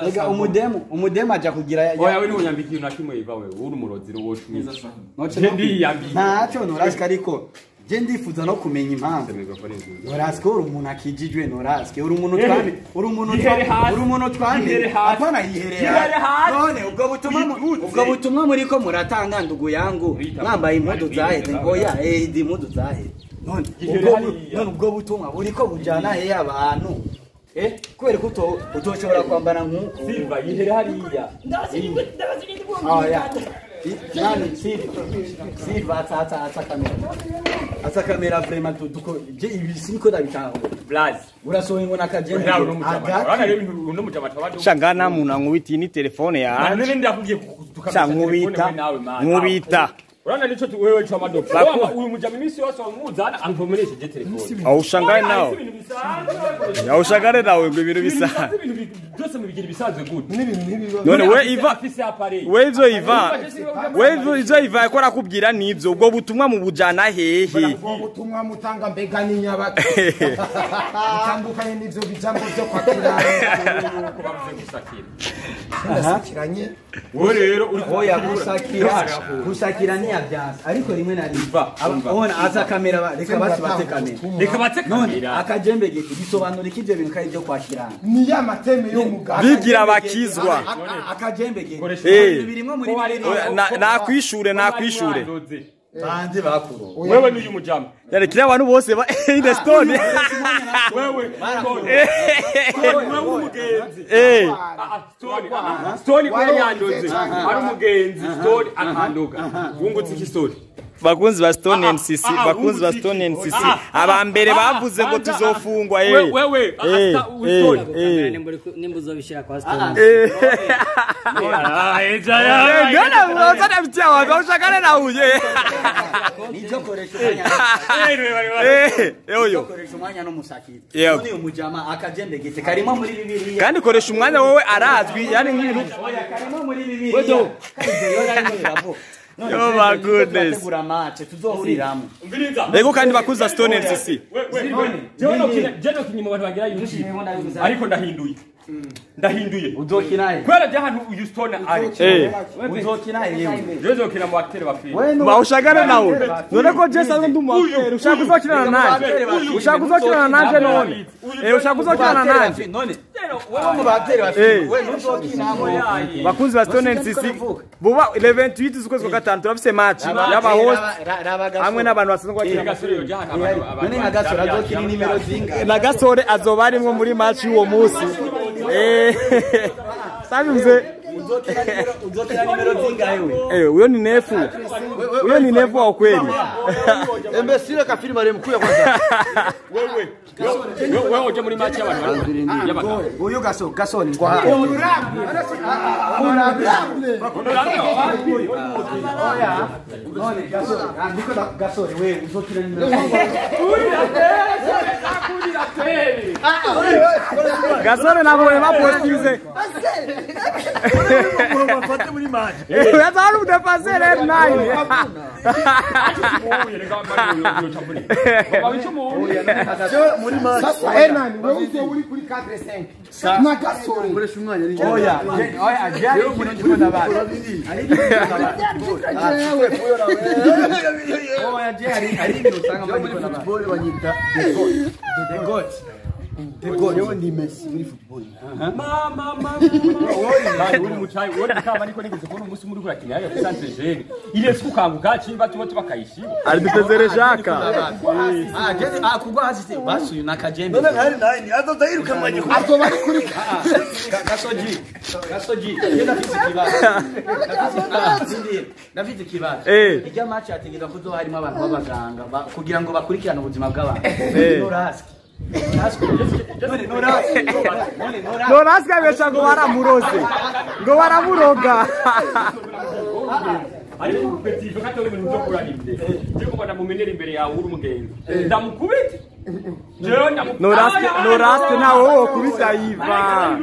Rega umudemu aja kugira oya we ntunyambika ikintu na kimwe iva wewe uri umurozi woshwiza ndiyambika ntacyo Norasque ariko je ndifuza no kumenya impamvu Norasque uri umuntu akijijwe Norasque uri umuntu twame uri umuntu twame uri umuntu twame apana yihereye none ubwo butumwa muri ko muratanga ndugu yangu mwambaye impudu zaheze oya ndi impudu zaheze none ubwo butumwa buriko bujana he abantu kubera ko utoshobora kwambara nkuko Silva yihere hariya oya nani Silva atsa kamera atsa kamera vraiment duko je ibi siniko ndabitaho Blaze urasohoye ngo nakagenda urana rero ibintu no mujama tabado shangana muna nkubiti ni telefone ya none ndakubwiye sha nkubita urana nico wewe cyo amadopo uyu mujama imisi yose wamuzana ankomereshe telefone aho ushangaye nawe aho ushangare nawe ngo ibintu bisanzwe byose mubigira ibisanzwe gute none we Iva we ivyo Iva we ivyo Iva yakora kubwira nivyo ubwo butumwa mu bujana hehe ubwo butumwa mutanga mbega ni nyabaki mutandukanye n'ivyo bijambo byo kwakira ko bavuze gusakira aha we rero uri oya gusakira ni yabyanze ariko rimwe na rimwe abona aza kamera reka basi bate kamera reka bate kamera akajembe giti bisobanura iki ibyo bintu kandi byo kwakirana ni ya mateme yo muganga bigira bakizwa akajembe giti birimwe muri nakwishure bandi bakuru wewe n'uyu mujama yare kira abantu bose ba in the stone wewe wewe umugenzi stone kwe yandoze ari umugenzi stone akandoga wungutse iki stone bakunzi ba Stone NCC bakunzi ba Stone NCC abambere bavuze ngo tuzofungwa wewe stone nimbuzo bishira kwa Stone ngana mwana mtia watu ushakane na uje nijo koresha umwanya oyo koresha umwanya no musakira none umujama akajembe gite karimo muri bibiliya kandi koresha umwanya wowe arazwi yani nk'ibintu karimo muri bibiliya kandi oh my goodness. Ego kandi bakuza Stone NCC. Jewe kinyuma abantu bagira YouTube. Ariko ndahinduye. Ndahinduye. Uzokina he? Kwera je hantu uyu Stone ari. Uzokina he yewe? Je uzokina mu acteur ba film. Ba ushagara nawe. None ko je sanzwe ndi mu acteur. Ushaka kuzokinana nanje? Ushaka kuzokinana nanje none? Ushaka kuzokinana nanje? None. Wewe mu acteur ba film. Wewe ntuzokina mo. Bakunzi ba Stone NCC. Buba 28 z'ukwezi kwa gatanu turafise match y'aba host hamwe n'abantu basanzwe bakina. None nka Gasore azokina nimero zinga. Na Gasore azoba arimwo muri match y'uwo munsi. Sabi mzee uzokina nimero zinga wewe. Huyo ni nefu. Huyo ni nefu wa kweli. Embesire ka film aremkuya kwanza. Wewe wewe uje muri match y'abantu y'abagabo. Uyu Gasore ngwa. Honorable. Oya. None Gasore, andiko Gasore wewe uzokina nimero. Gasore nabonye bapostize. Uyazana umudefenseur R9. Sasa R9 wewe uzo uri kuri 4-5. Na Gasore. Koresha umwanya ni. Oya, oya, jari ikintu ndiko ndabaza. Oya, jari ari ibintu usanga muri football banyita the goat. The goat. Yewe ndi Messi muri football. Mama mama. Uri muchayi, uri kama ariko nigeze kubona umunsi muri kurakina ya Centre Jeune. Ile siku kanguka chimba tuba tubakayishiba. Alibitezere Jaka. Ah, jeni akugwa hasi basi nakajembe. None hari nani azoza yirukamanye azoba ari kuri Gasoji. Gasoji. Ndafite ikibazo. Ndafite ikibazo. Ijya match yategeka kuzo harimo abantu b'abaganga kugira ngo bakurikirane ubuzima bw'abantu. Noraski. Noraski abesha ngo baramuroze. Ngo baramuroga. Ariko petit kato ibintu byo kurana imbere. Je ko ndamumenera imbere yawe uri umugenzi. Ndamukubita. Jewe ndamukubita. Noraski Noraski nawe wowe kubita Iva.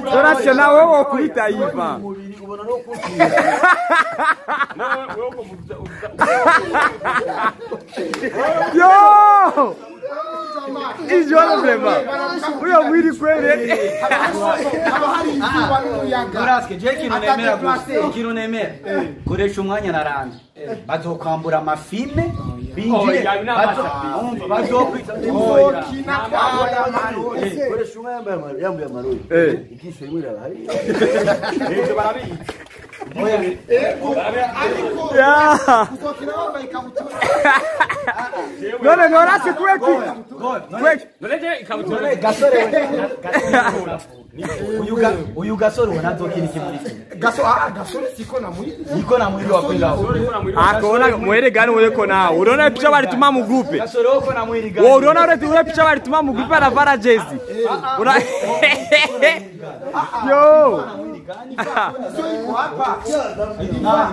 Noraski nawe wowe kubita Iva. Ubona no kutira. Nawe wewe Yo! Ijiona vrema. Huyo mwili kweli. Haba hari izuba n'umuyaga. Noraske je kintu nemera gusa. Ikintu nemera. Koresha umwanya naranje. Bazokwambura amafilme binjire. Bazokwita. Uzokina kwambara amarori. Koresha umwanya yambaye amarori. Ikisho rimwe rirahari. Ibyo barabizi. Ariko uzokina wambaye ikabutura. None Noraske kweki. Kweki. None je ikabutura. Gasore uyu gasore ubona azokina iki muri filime? Gasore siko na mwili. Niko na mwili wa kwenda. Akona mwere gani weko nawo. Unaona picha walituma mu group. Gasore wako na mwili gani? Wewe unaona ule picha walituma mu group anavara jezi. Una Yo. Sio iko hapa.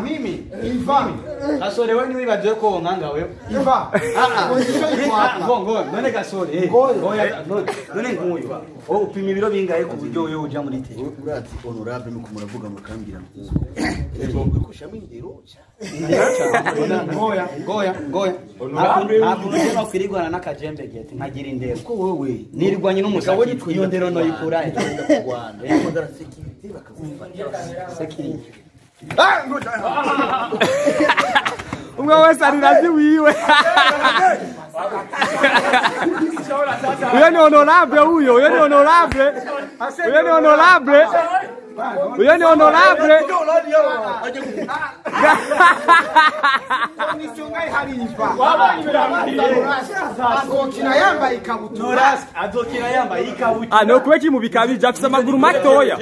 Mimi Ivan. Gasore wewe ni wibagiwe ko wonkanga wewe. Ivan. Sio iko hapa. Ngo none gasore. Ngoya none nguyu. Oh upima ibiro bingahe ku buryo wewe uja muri tele? Urazi honorable nuko muravuga mukambira ngo urikushamo indero. Ngoya ngoya ngoya. Ntabwo no kwirigwana n'akajembe gete nkagira indero. Ko wewe Nirwanye n'umusaki iyo ndero no yikura he? Rwanda yakodara security bakagufata. Security. Umwe wese arirazi wiwe. Huyo ni honorable huyo, huyo ni honorable. Huyo ni honorable. Huyo ni honorable. Nisongai hari Ivan. Azokina yambaye ikabutura. Noraske azokina yambaye ikabutura. Ah no kweki mu bikabije afise amaguru matoya.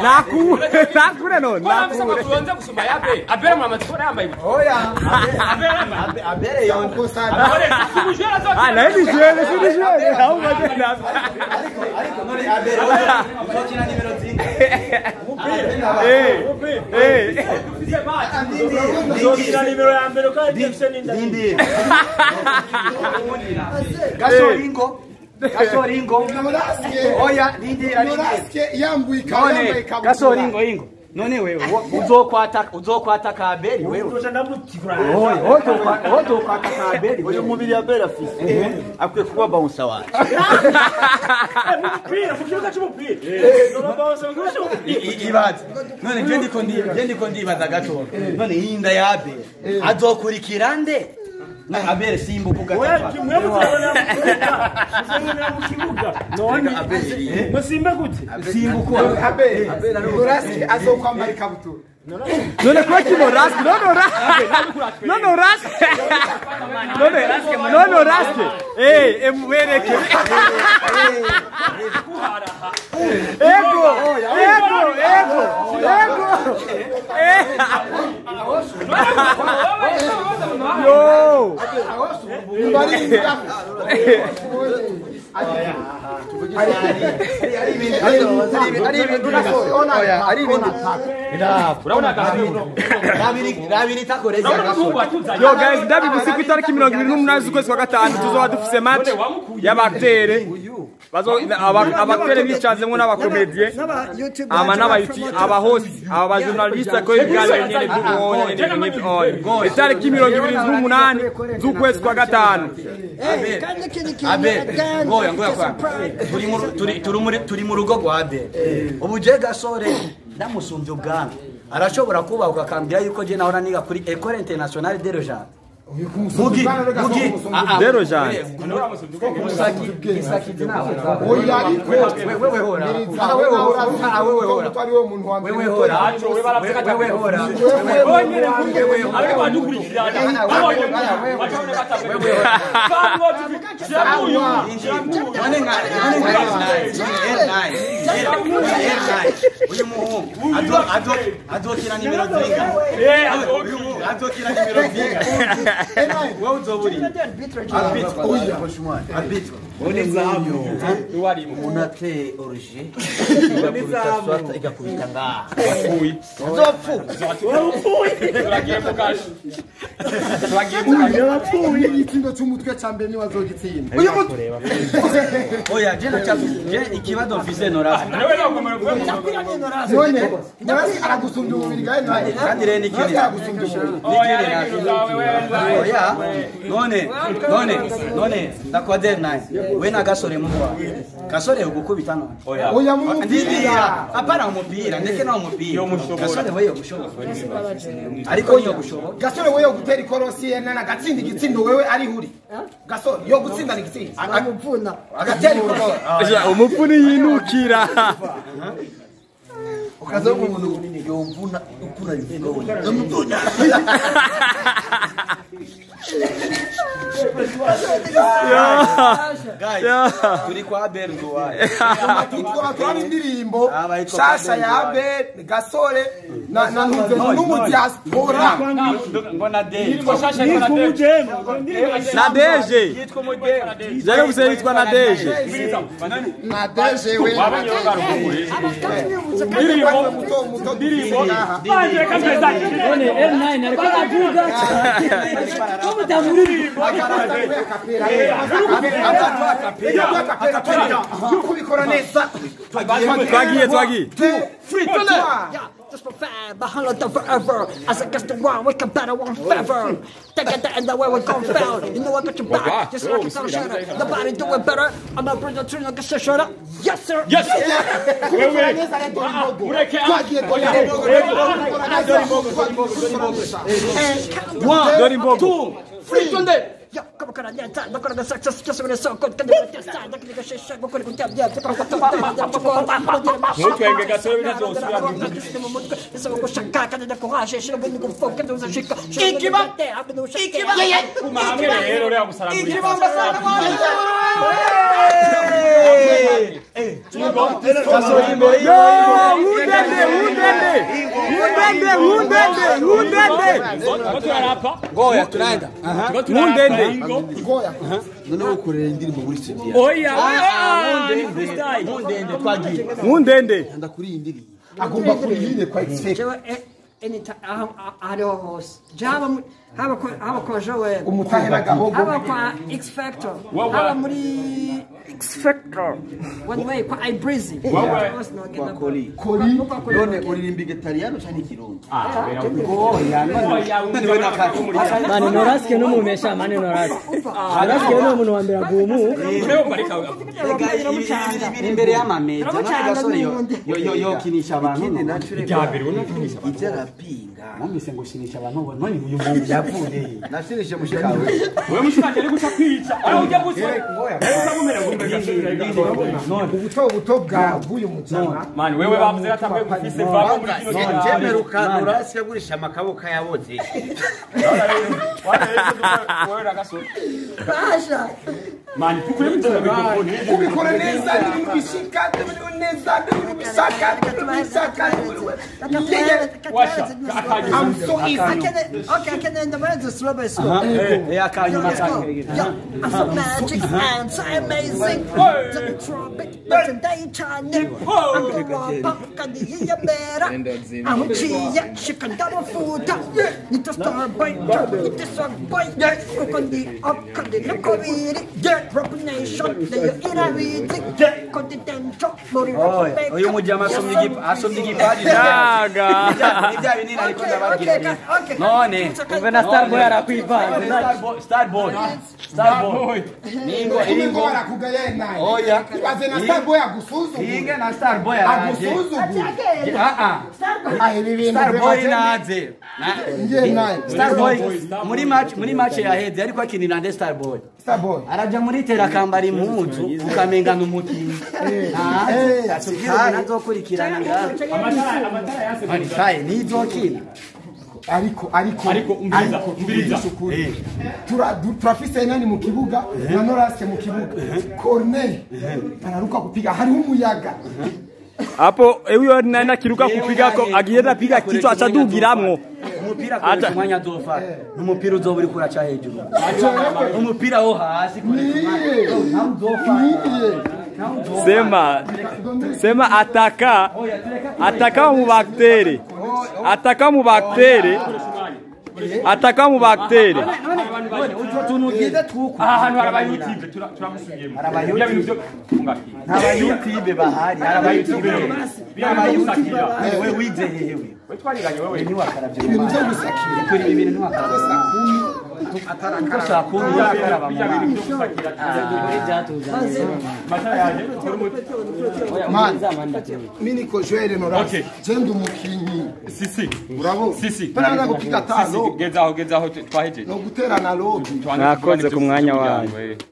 Nakure, nakure none. Nakure. Kuanza kusoma yabe. Abera mama tukona yambaye. Oya. Abera. Abere yonde. Ah na hivi jele, si jele. Au magenda. Ariko none abere uzokina nimero zingahe? Eh. Uzokina nimero ya mbere kandi afise n'inda. Ndindi. Gasoringo. Gasoringo. Oya ndindira ndindira. Noraske yambaye ikabutura. Gasoringo ingo. None wewe uzokwata kaberi wewe. Uzoca ndamutikura. Oya otokwata kaberi. Uyu mubiri ya Bera fisi akwiye kuba bouncer wacu. Mupira, mu kibuga cy'umupira. None bouncer mu kibuga cy'umupira. Ibaze. None je ndiko ndibaza gato. None inda ya Abel azokurikira nde? Na Abel simbuka Oya gatatu. mwe muzabona mu kibuga. Muzabona mu kibuga. None musimbe gute? Simbuka. Abe. Noraske azokwambara ikabutura. None kweki Noraske, none Noraske. None Noraske. None none Noraske. Eh, emwereke. Ego, ego, ego, ego. Eh. Yo. Yo guys, ndabibutse ku itariki 28 z'ukwezi kwa gatanu tuzoba dufise match y'abatere. Bazo abatere bicanzemwo n'abakomedie ama n'abayuti aba host aba journaliste ko ibiganiro nyene by'ubonye. Itariki 28 z'ukwezi kwa gatanu. Abe, ngoya ngoya kwa. Turi mu rugo rwa Abe. Ubu je gasore ndamusumbye ubwanwa. Arashobora kubahuka akambwira yuko je nahora niga kuri École Internationale de Rojane. Mugi, mugi, De Rojane. Musaki nawe. Oya ariko Wewe hora. Wewe hora. Wewe hora. Wewe hora. Wewe hora. Ariko badukurikirana. None nka R9. Uyu muhungu azokina nimero zinga. Uyu muhungu azokina nimero zinga. Wewe uzoburi. Arbitre. Unateye oruje igakubita swata igakubita ngaha. Igitsindo cy'umutwe cya mbere niwe azogitsinda. Uyu mutwe. Oya je ndacyafise je ikibazo mfise Noraske. None Noraske aragusumbya umubiri gahe nawe. Kandi rero nikindi. Noraske aragusumbya umubiri. Oya none ndakwa R9. We na Gasore mugwa. Gasore ugukubita none. Oya mumupira. Apana umupira, ndeke no umupira. Gasore wewe gushobora. Ariko yo gushobora. Gasore wewe gutera ikorosi na gatsinda igitsindo wewe ari huri. Gasore yo gutsinda igitsindo. Akamupfuna. Agatera ikorosi. Umupfuni yinukira. Ukaza umuntu yomvuna ukuna bivuga ndamutuna. Guys, turi kwa Abel Nduwaye. Tutwa indirimbo shasha ya Abel Gasore na ntuze n'umudiaspora. Ngona Deje. Na Deje. Yitwa Mudemu. Jare gusa yitwa na Deje. Na Deje we. Ndirimbo. None L9 ariko aravuga. Ko mutamuri. Kubikora neza. Twagiye twagiye. 3 2 Just for fun, behind the forever. As I guess the one, we can battle one forever. Take it and the way we gon' fail. You know I got your back, just like a sunshine. Nobody do it better. I'm a bridge to like a shut up. Yes sir. Yes. One, 2, 3, Yo, come on, yeah, look at the success, just when it's so good. Mundende. Goya. None ukorera indirimbo muri studio. Oya, ni freestyle. Mundende twagiye. Mundende. Ndakuri indirimbo. Agomba kurihire kwa expect. Ariho hose. Jaba haba kwa Joel. Umutahera gahogo. Haba kwa X Factor. Haba muri X Factor. One way kwa iBreezy. Kwa Koli. Koli. None uririmba Igitaliyano canke Ikirundi? Oya, none we nakati. Mani Noraske n'umumesha mani Noraske. Noraske ni umuntu wa mbere agumu. Rega imbere y'amameza none Gasore yo yo kinisha abantu. Ibyarapinga. Numvise ngo shinisha abantu none uyu muntu yavuye. Nashirishe mushikawe. Wewe mushikanje ari guca kwica. Aho ujya gusa. Wewe ukamumera ngo Ubuto buto bwa bw'uyu mujana. Mani wewe bavuze atamwe gufise vamo muri kino gihe. Jemeruka Norasi yagurisha amakaboko yaboze. Wewe ragaso. Basha. Mani tukure bitana mikrofone. Ubikora neza n'ibintu bishika n'ibintu neza n'ibintu bishaka n'ibintu bishaka. Washa. I'm so easy. Okay, I can end the words slow by slow. Eh akanyuma Yeah, I'm so magic and so amazing. The trumpet, the daytime. I'm the rock and the yamera. I'm chia, chicken double food. Need to start by, need to start by. Cook on the up, cut the look of it. Rap nation, the Irawi, continental, Oya, uyu mujama asomye igipaji. Yaga. Nibya binini ariko ndababwira. None Umve na Starboy arakwivanga. Starboy. Starboy. Ningo Ingo barakugaya naye. Oya. Ibaze na Starboy agusuzugura. Hinge na Starboy araje. Agusuzugura. Ah Ah ibi bintu Starboy naze. Ngiye naye. Starboy muri match yaheze ariko akinira nde Starboy. Starboy. Araja muri tera akambara impuzu ukamenga n'umutima. Eh, Atubwira nazokurikirana ngaho. Amatara yase. Mani nizokina. Ariko umbiriza. Turafise nani mu kibuga na Noraske mu kibuga. Corneille anaruka kupiga hari umuyaga. Hapo huyo nani akiruka kupiga akienda piga kichwa achadugiramwo. Umupira koresha umwanya azofata. Umupira uzoba uri kuraca hejuru. Umupira wo hasi koresha umwanya. Uzofata. Sema ataka ataka mu baktere. Ataka mu baktere. Ataka mu baktere. Ahantu hari abayutube turamusubiyemo. Ibyo bintu byo kungaki. Abayutube bahari, abayutube. Abayutube. Wewe wize hehe we? We twariganye wewe. Ni wakaravye. Ibintu byo gusakira. Kuri ibi bintu ntiwakaravye. Ushaka kumva Man, mimi niko Joel Norasi. Je ndi umukinyi. Sisi. Urabo? Sisi. Pana kupiga tano. Gezaho gezaho twahejeje. No guterana lobi. Mwakoze ku mwanya wanyu.